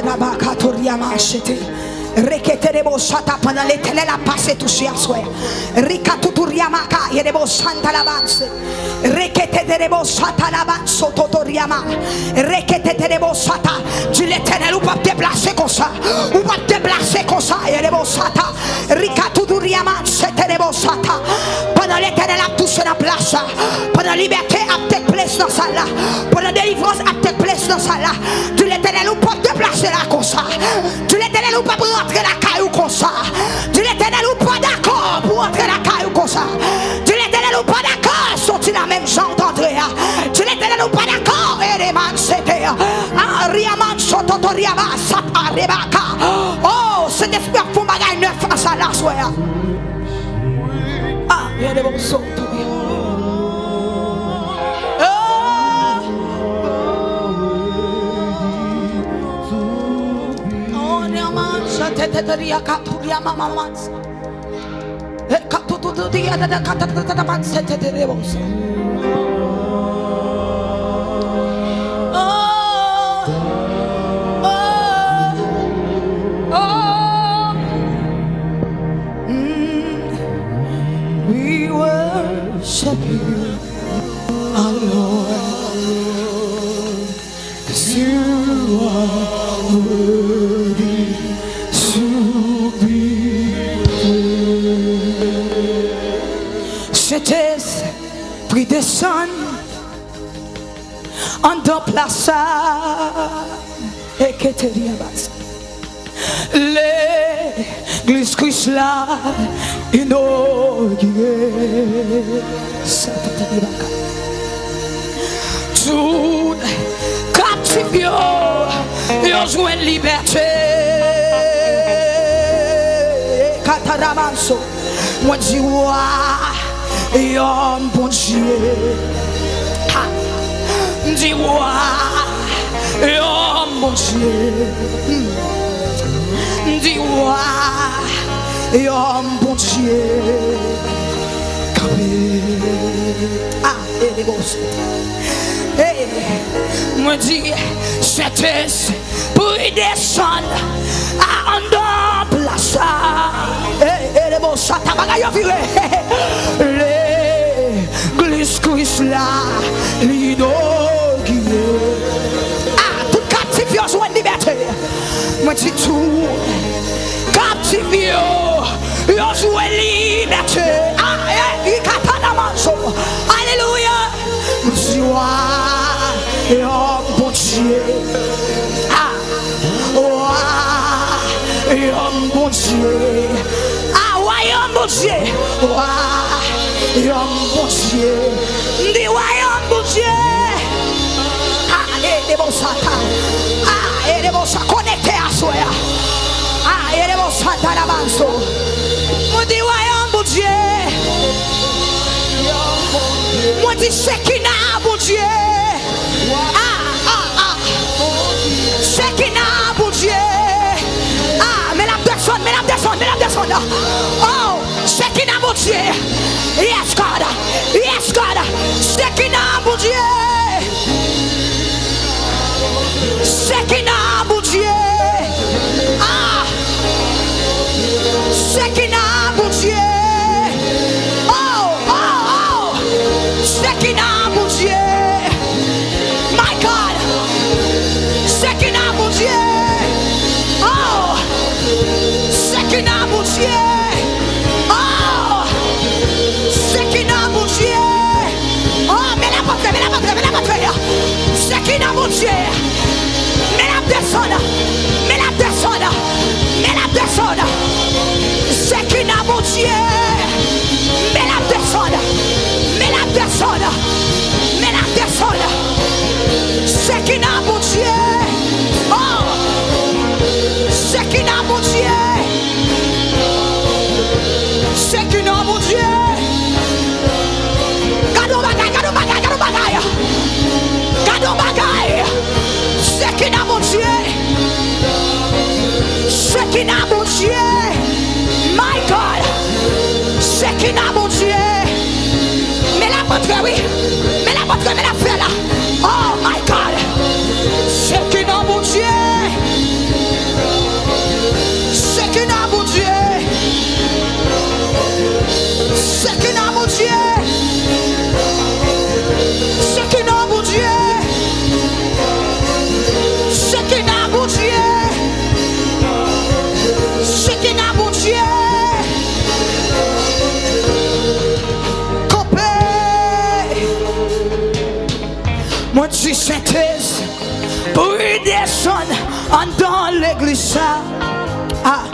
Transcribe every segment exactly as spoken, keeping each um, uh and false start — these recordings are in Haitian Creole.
Rabakatoriamachete. Reketerebosata, pandan Letènèl ap pase touche aswè. Rikatoutouriamaka, yedebosantalabanse. Reketerebosatalabansototoriama. Reketerebosata. Di Letènèl, ou p ap deplase konsa. Ou p ap deplase konsa. Yedebosata. Rikatoutouriama, seterebosata. Pandan Letènèl ap touche nan plas la. Pandan libète ap take place nan sal la. Pandan delivrans ap take place nan sal la. Di Letènèl, ou p ap deplase la konsa. Di Letènèl, ou p ap rantre lakay ou konsa. Di Letènèl, ou pa dakò pou rantre lakay ou konsa. Di Letènèl, ou pa dakò soti la menm jan ou t antre a. Di Letènèl, ou pa dakò. Ereman sete. Ariaman sototoriaba satarebaka. Oh, Sentespri ap fè yon bagay nèf nan sal la aswè a. Ah, yedebosata. Oh. Oh, nyaman, shateteteria katuria mamaman. Eh, katututuria da da katatatatataman seteterebosa. Oh, oh, oh. Mm, we worship you, our Lord, 'cause you are worthy to be praised. Sentespri desann anndan plas sa. Eketeriabas. Legliz Kris la inogire. Tout kaptif yo, yo jwenn libète. Kataramanso. Mwen di, wayòm Bondye. Ha! M di, wayòm Bondye. Hmm. M di, wayòm Bondye. Kanpe. Ah, e de bos. Hey, mwen di, Sentespri Pou li desann a anndan plas sa. Hey, elebo sata bagay yo vire. Legliz Kris la, li inogire. Ah, tout kaptif yo jwenn libète. Mwen di tout kaptif yo, yo jwenn libète. Ah, eh, ikatana manso. Alelouya. M di wayòm Bondye. Ah, wayòm Bondye. Ah, wayòm Bondye. Wayòm Bondye. M di wayòm Bondye. Ah, e de bon sata. Ah, e de bon sa konekte aswè a. Ah, e de bon sata la banso. Mwen di wayòm Bondye. Mwen di Sekina Bondye. Ah, ah, ah. Sekina Bondye. Ah, men l ap desann, men l ap desann, men l ap desann. Oh, Sekina Bondye. Yes, God. Yes, God. Sekina Bondye. Sekina Bondye. Ah. Sekina Bondye. Oh, oh, oh. Sekina Bondye. My God. Sekina Bondye. Oh. Sekina Bondye. Oh. Sekina Bondye. Oh, men l ap antre, men l ap antre, men l ap antre. Sekina Bondye. Men l ap desann. Men l ap desann. Men l ap desann. Sekina Bondye. Men l ap desann. Men l ap desann. Men l ap desann. Sekina Bondye. Oh. Sekina Bondye. Sekina Bondye. Gade yon bagay, gade yon bagay, gade yon bagay. Gade yon bagay. Sekina Bondye. Mwen di sentèz, pri desann anndan legliz sa. Ah.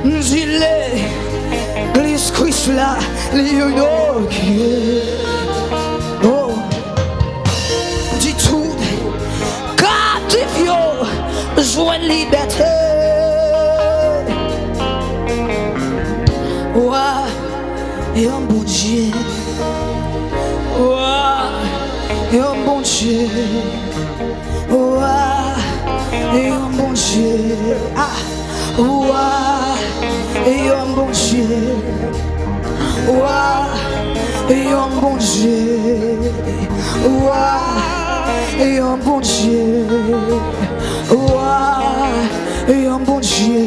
M di legliz Kris la, li inogire. Oh. M di tout kaptif yo jwenn libète. Wa yon Bondye. Wa yon Bondye. Wa yon Bondye. Ah. Wa yon Bondye. Wa yon Bondye. Wa yon Bondye. Wa yon Bondye.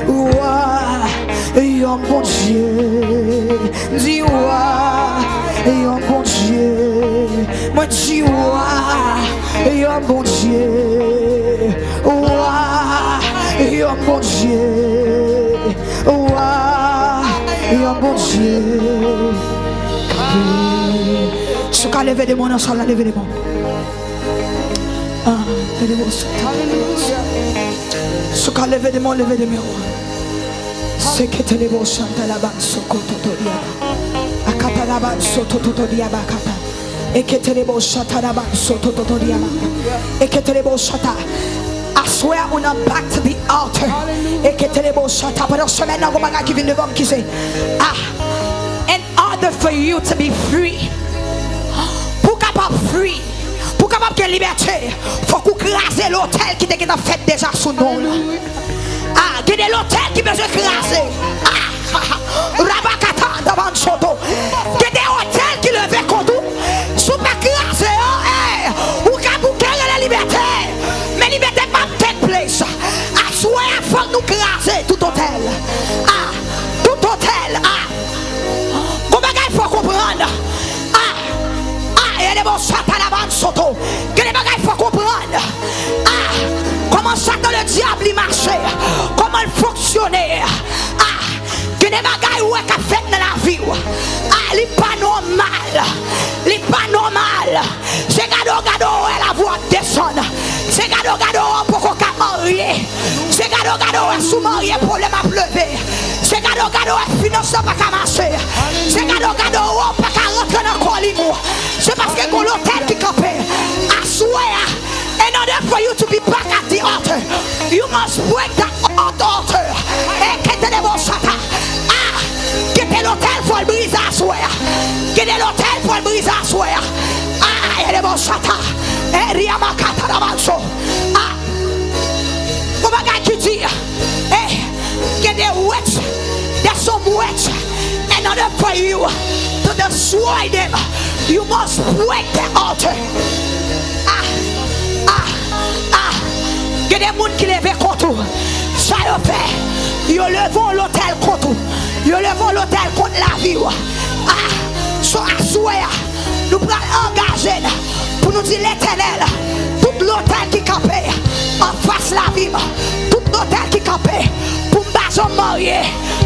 Wa yon Bondye. Di wa yon Bondye. Mwen di wa yon Bondye. Wa yon Bondye. Wa yon Bondye. Si w ka leve de men w nan sal la, leve de men w. Ah, leve de men w. Si w ka leve de men w, leve de men w. Sekete lebo shanta laban soko toto diaba. Akata laban so toto toto diaba kata. Ekete lebo shanta laban so toto toto diaba. Ekete lebo shanta. Aswè a ou nan back to the altar. Ekete lebo shanta. Pandan semèn nan, gon bagay ki vin devan m ki se, ah, in order for you to be free, pou w kapab free, pou w kapab gen libète, fòk ou kraze lotèl ki te gentan fèt deja sou non w la. Ah, gen de lotèl ki bezwen kraze. Ah, rabakata, davansoto. Gen de otèl ki leve kont ou. Si w pa kraze yo, eh, ou ka bouke rele libète. Men libète p ap take place. Aswè a, fòk nou kraze tout otèl. Ah, tout otèl. Ah, gon bagay fò konprann. Ah, ah, e de bon satan la ban soto. Gen de bagay fò konprann. Ah, kòman Satan Ledyab li mache, kòman l fonksyone. Ah, gen de bagay ou wè k ap fèt nan lavi w. Ah, li pa nòmal. Li pa nòmal. Se gade w gade w wè lavi w ap desann. Se gade w gade w poko ka marye. Se gade w gade w wè si w marye pwoblèm ap leve. Se gade w gade w wè finans lan pa ka mache. Se gade w gade w wè w pa ka rantre nan kòlim ou. Se paske gon lotèl ki kanpe. Aswè a, in order for you to be back at the altar, you must break that old altar. Ekete de bon satan. Ah, kite lotèl fò l brize aswè a. Kite lotèl fò l brize aswè a. Ah, e de bon satan. E riamakata la manso. Ah, gon bagay ki di, eh, gen de witch, there's some witch, in order for you to destroy them, you must break the altar. Ah, ah, ah. Gen de moun ki leve kont ou. Sa yo fè? Yo leve yon lotèl kont ou. Yo leve yon lotèl kont lavi w. Ah, so aswè a, nou pral angaje n pou nou di Letènèl, tout lotèl ki kanpe anfas lavi m, tout lotèl ki kanpe pou m pa janm marye,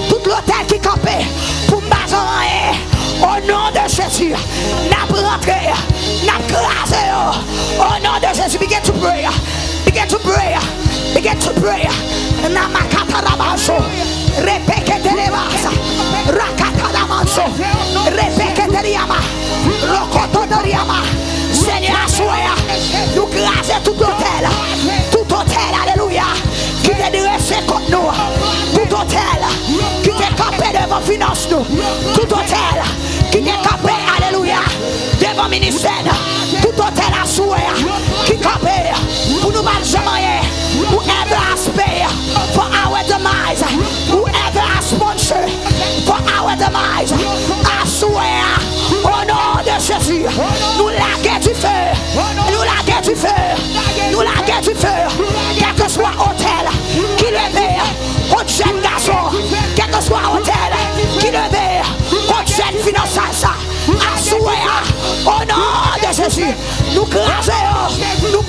tout lotèl ki kanpe pou m pa janm anyen, o non de Jezi, n ap rantre, n ap kraze yo, o non de Jezi, begin to pray. Begin to pray. Begin to pray. Namakata rabaso. Repeke telebasa. Rakata ramanso. Repeke teriama. Rokoto doriama. Senyè, aswè a, nou kraze tout otèl. Tout otèl, alelouya, ki te drese kont nou. Tout otèl ki te kanpe devan finans nou. Tout otèl ki te kanpe, alelouya, devan ministè n. Tout otèl aswè a ki kanpe pou nou pa janm anyen. Whoever has paid for our demise, whoever has sponsored for our demise, aswè a, o non de Jezi, nou lage dife, nou lage dife, nou lage dife, kèlkeswa otèl ki leve kont jèn gason, kèlkeswa otèl ki leve kont jèn finansal sa, aswè a, o non de Jezi, nou kraze yo, nou